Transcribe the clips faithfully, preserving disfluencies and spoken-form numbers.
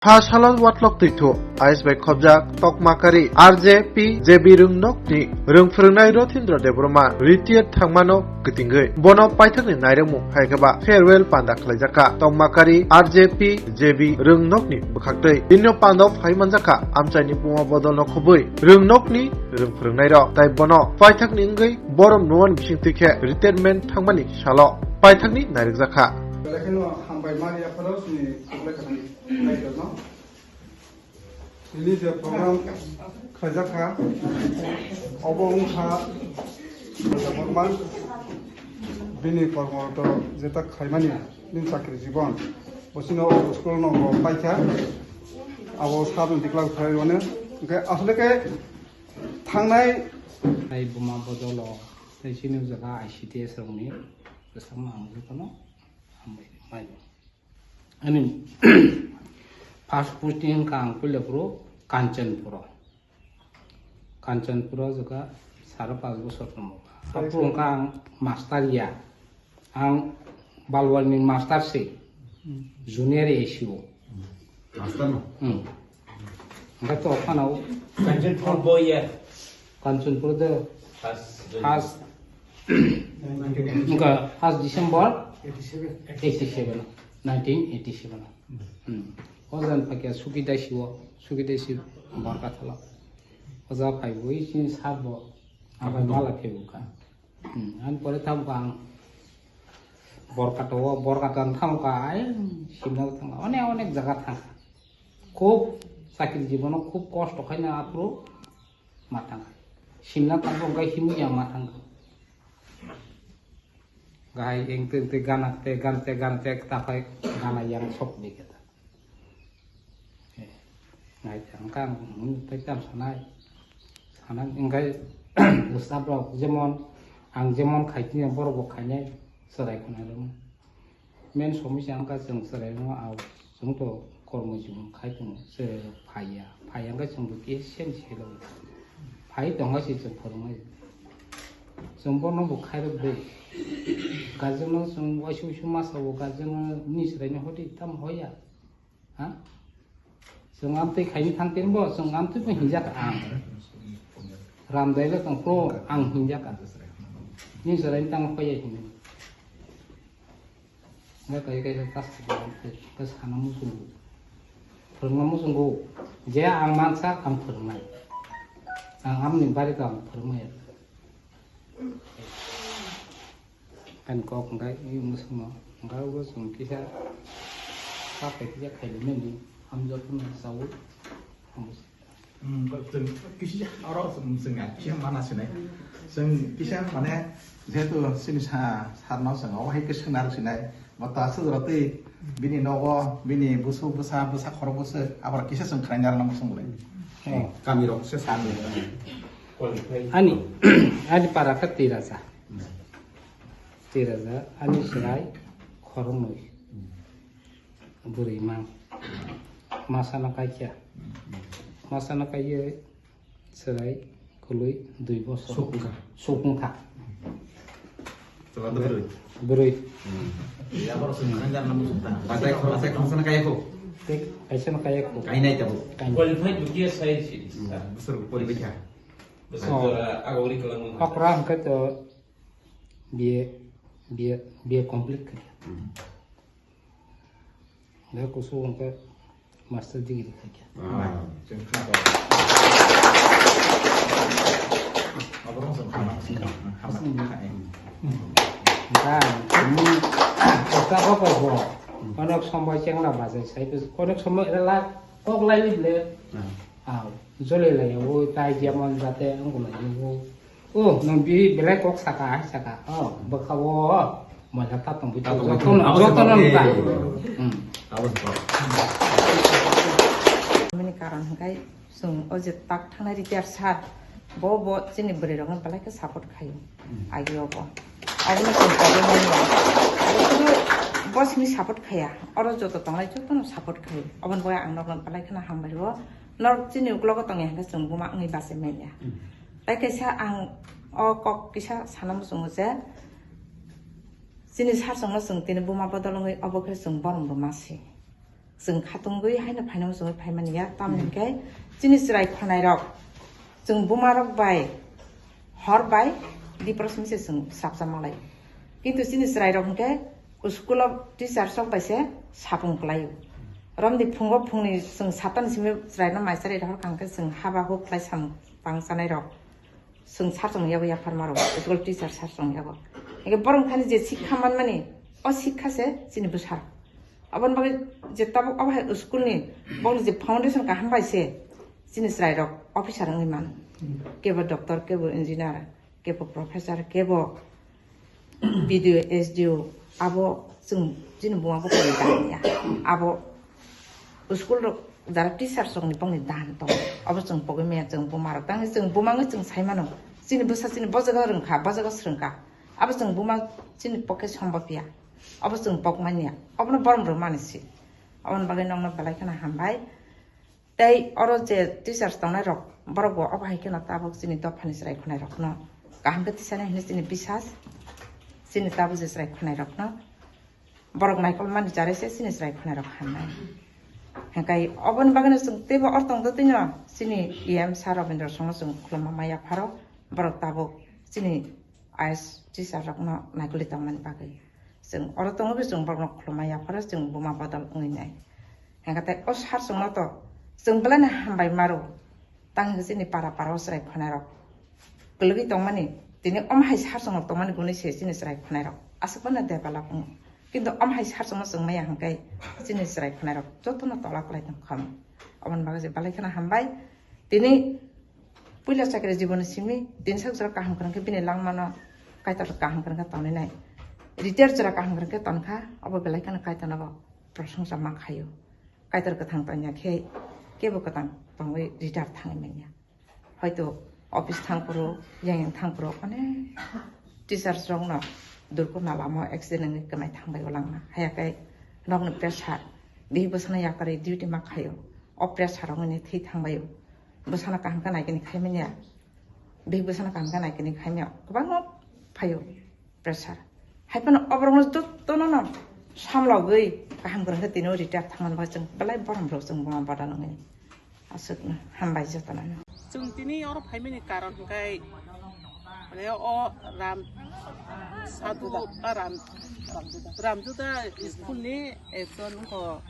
Ha salo watlok twithu, ais bai khobjak tokmakari R J P J B Rwngnokni rwng phwrwngnai Rothindra Debbarma retired thangmano kitingwi bono paithakni nairwkmung hai khe ba farewell panda khlaijakha. Tokmakari R J P J B Rwngnokni bwkhaktwi tinno pandao phai manjakha amchaini buma bodolno khobwi Rwngnokni rwng phwrwngnairok, tai bono paithakni wngwi borom nuan bisingtwi khe retirement thangmani salo paithakni nairwkjakha. Belai kheno hambai mari yapharo chini Suklai Katham Kaitorno. Tini je program khlaijakha, obo wngkha Borman bini kormoto jeta khlaimani bini chakri jibon. Bosino school no bo paikha, abo sabni tikla khlai mano. Hwnkhe asole khe thangnai. Tei buma bodolo tei chini o jaga I C D S rokni bwsakno ang jotono hambai maibo. Ani first posting wngkha ang puila phuru Kanchanpuro. Kanchanpuro jaga sara pas bosor tongmo. Haphuru wngkha ang master ya. Ang Balwani master se. Junior A C O. Master no? Hmm. Hingke to phano Kanchanpur boy ya. Kanchanpur de First. First, wngkha first December eighty seven, nineteen eighty seven. Hmm. Ojan phaikha Suki Daisi o, Suki Daisi Borkathalo. Oja phaibo, i chini sabo, abai mala phaibo kha. Hmm, ani pore tamo ang Borkato o, Borkato ang tamo ka, ai, simna thang, onek, onek jaga thang. Khub chakri jibono khub kosto khaina aphuru ma thang. Simna tamo gai himu yang ma thang. Gai eng te, te gana te, gan te, gan te, ta phai gana yang sok ni kata. Nai tang kang, hmm, tei tam sanai. Sanai, engkai, staff rok, jemon, ang jemon khai tini, borok bo khainai, chwrai khuna rwma. Main somosya wngkha chwng chwrai rwma, au, chwng to kormo jibon khai tongo, chwrai rok phaiya. Phaiya wngkha chwng bo kisa sen se rw. Phai tongkha se chwng phwrwngnai. Chwng bono bo khai rw de. Guardian no chwng waisa waisa masa bo guardian no ni chwrai ni hoti tam hoya. Ha? Chwng amtwi khaini thang tin bo, chwng amtwi bo hinjak ang. Ramdai le tong pro ang hinjak ang. Ni chwrai tang khoya hinwi. Nga kai kai tas ta sana musungu. Phwrwngna musungu. Je ang mansa ang phwrwngnai. Ang amni bari to ang phwrwngnai. Ani kok hwnkhe i mwswkno hwnkhe obo chwng kisa kaphai kisa khailai nani hamjak phano chaui. Hmm, chwng kisa oro chwng, chwng kisa mana sinai. Chwng kisa mane jehetu chini sa, sarno chwng obo hai khe swngna rw sinai. Bo ta aswk rw twi bini nogo, bini bwswk bwsa, bwsa khorok bwswk, abo kisa chwng khlaina rwna muchung bwlai. Oh. Kami rok se sa. Ani, ani para khe twi raja. Twi raja, ani chwrai khoroknwi. Bwrwi mang. Masano kaikha. Masano kaiwi chwrai kwlwi dui bosor. Suk wngkha. Suk wngkha. Chwla bwrwi. Bwrwi. Yabar sung khan jar namu sukta. Bachai, bachai khongsa na kaya ko. Thik, kaisa no kaya ko. Kainai tabuk. Kainai. Qualified dukia sai si. Bosor pori bikha. Bosor jora agori kalang. Okra hwnkhe to B A, B A, B A complete kha. Hmm. Dah kusuk hwnkhe master degree khaikha. Ah. Dah, ini kota apa kok? Onek somoi chengna bajai sai, onek somoi rela kok lai le. Ah. Ah, jole lai, o tai jemon jate angkula yugo. Oh, nwng bi belai kok saka, hai saka. Oh, bwkha o, oh, moila ta tongwi ta tong, tongwi jotono, tong. Abo jotono se tong. Nukha. Hmm. Abo se tong. Bini karon hwnkhe chwng o je tak thangnai retire sir, bo, bo chini bwrwi rokno belai khe support khaio. Hmm. Agi obo. Abono chwng kok manya. Bo sini support khaya. Oro joto tongnai jotono support khaio. Oboni bagwi ang nokno belai kheno hambai o. Norok chini uklogo tongya hwnkhe chwng buma wngwi bachai manya. Hmm. Tai kaisa ang o kok kisa sana muchungo je, chini sir chwngno chwng tini buma bodol wngwi obo khe chwng borom bo masi. Chwng khatungwi haino phaino chwngwi phaimani ya, tamni hwnkhe chini chwrai khwnairok chwng bumarok bai hor bai dipros misa chwng swrapsa manglai. Kintu chini chwrairok hwnkhe school o teacher sok bai se sapung kwlaio. Romni phungo phungni chwng satani simi chwraino maisari rohor kha hwnkhe chwng haba huk khlai samung tang chanairok. Chwng sar chwng yago yaphar maro, school teacher sar chwng yago. Hingke borok thani je sikha manmani, o sikha se chini bwsarok. Aboni bagwi je tabuk abo hai school ni bokni je foundation kaham bai se chini chwrairok officer wngwi mano. Kebo doctor, kebo engineer, kebo professor, kebo B D O, S D O, abo chwng chini buma bwkhani dan ya. Abo school rok jara teacher rokni bongni dan tong. Abo chwng pogwi maya chwng buma rok. Tangni chwng buma wngwi chwng sai mano. Chini bwsa chini bojago rwngkha, bojago swrwngkha. Abo chwng buma chini poke sombo piya. Abo chwng pok manya. Abono borom rw mani si. Aboni bagwi nokno belai kheno hambai. Tei oro je teachers tongnai rok, borok bo obo hai kheno tabuk chini dophani chwrai khwnai rokno kaham khe tisani hinwi chini bisas, chini tabuk je chwrai khwnai rokno borok naikol mani chare se chini chwrai khwnai rok hamnai. Hingkai oboni bagwino chwng teibo oro tongdo twino chini E M sir Robindra Songno chwng khulumma maya pharo borok tabuk chini I A S teacher rokno naikolwi tongmani bagwi. Chwng oro tongwi chwng borokno khulumma yapharo chwng buma bodol wngwi nai. Hingkhe tei o sir chwngno to chwng belai no hambai maro. Tang hwnkhe chini para para o chwrai khwnairok kwlwgwi tongmani, tini omo hai sir chwngno tongmani gunui se chini chwrai khwnairok aswk phano develop wngo. Kintu omo hai sir chwngno chwng maya hwnkhe chini chwrai khwnairok jotono tola kwlai tong kha. Oboni bagwi je belai kheno hambai. Tini puila chakri jiboni simi tini sak jora kaham kwrwng khe bini langmano Kaitor kaham kwrwng khe tonwi nai. Retire jora kaham kwrwng khe ton kha, obo belai kheno Kaitorno bo prosongsa ma khaio. Kaitor kwthang tongya khe kebo kwthang tongwi retire thangwi manya. Hoito office thang phuru, yang yang thang phuru onek teachers rokno durkurna lama o accident wngwi kwmai thangbai o langma. Haya khe nokni pressure, bihik bwsano yakarwi duty ma khaio. O pressure wngwi thwi thangbai o. Bwsano kaham khe naikani khaimanya. Bihik bwsano kaham khe naikani khaimanya. Kwbangma phaio pressure. Hai phano oborokno jotono no samlogwi kaham kwrwng khe tini o retire thangmani bagwi chwng belai borom rok chwng buma bodol wngwi. Aswkno hambai jotono no. Chwng tini oro phaimani karon hwnkhe, mane, o Ram Sadhu, a, Ram, Ramjuda school ni ekjon wngkha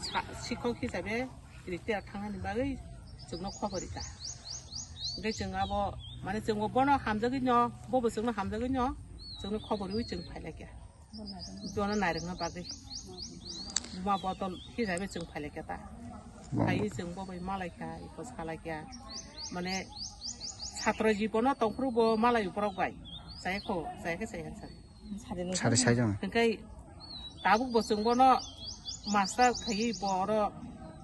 sa-, sikhok hisabe retire thangnani bagwi chwngno khobor rikha. Hwnkhe chwng abo, mane, chwngbo bono hamjagwi no, bobo chwngno hamjagwi no, chwngno khobor rwi chwng phailaikha. Bono nairwkna bagwi. Buma bodol hisabe chwng phailaikha ta. Bang. Phaiwi chwng bo bai malaikha, iko salaikha. Mane, satro jibono tongphuru bo malai borok bai. Chayakho, chayakhe chayakhe. Sari sai jang. Hwnkhe tabuk bo chwng bono master khaiwi bo oro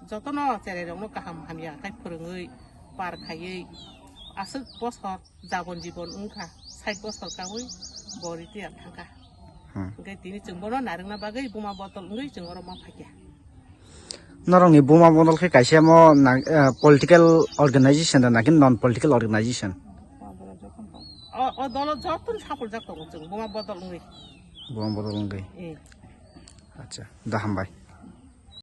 jotono cherai rokno kaham hamya khai phwrwngwi par khaiwi aswk bosor jabon jibon wngkha, sait bosor kawi bo retire thangkha. Hmm. Hwnkhe tini chwng bono narwkna bagwi buma bodol wngwi chwng oro ma phaikha. Norokni buma bodol khe kaisa mo na, eh, political organization da naki non political organization? O, o dolo jotono sapuljak tongo chwng buma bodol wngwi. Buma bodol wngwi. Eh. Acha, da hambai.